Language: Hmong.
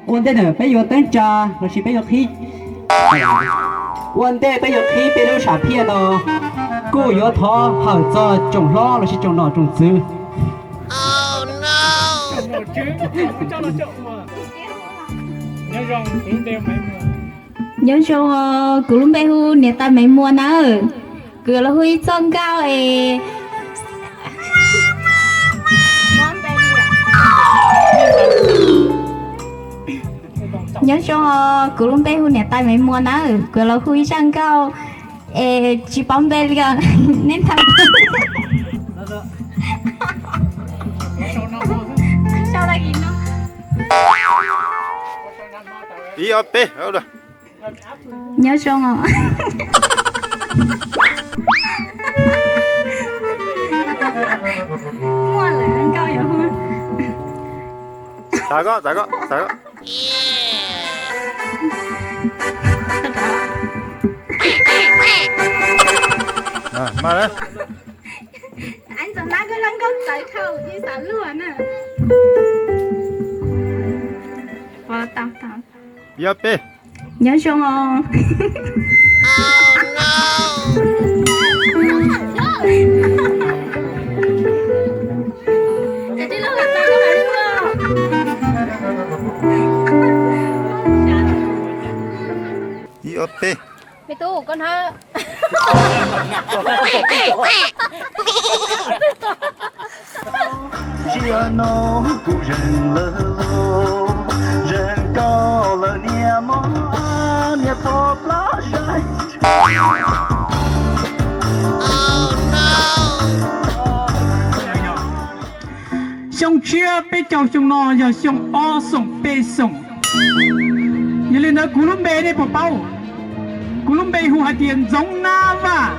Ua ntej na peb yuav teeb tsa los sis peb yuav qhib, ua ntej peb yuav qhib peb lub sam phiaj no, kuj yuav thov hawm txog tsoom hlob los sis tsoom nom tsoom tswv. Nyob zoo os, kuv lub npe hu niam tais Maiv Muas nawb. Kuv los hu ib txoj nkauj es. Nyob zoo os, kuv lub npe hu niam tais Maiv Muas nawb. Kuv los hu ib zaj nkauj es tsis paub npe li os. Nej ntau. Ib ob peb. Nyob zoo os. Muaj lawm nkauj yuav hu. Xav koj, xav koj, xav koj. Mas na. Ib ob peb. Nyob zoo os. Ib ob peb. Me tub, koj na. Ziag no kuv zeeg lawm lauj, zeeg koj lawm niam mog, niam pog plab zaim. Xyoo tshiab peb caug xyoo no yog xyoo ob xoom peb xoom. Yog li ntawd kuv lub npe nej puas paub? Kuv lub npe hu hais tias Ntxoov Nab Vaj.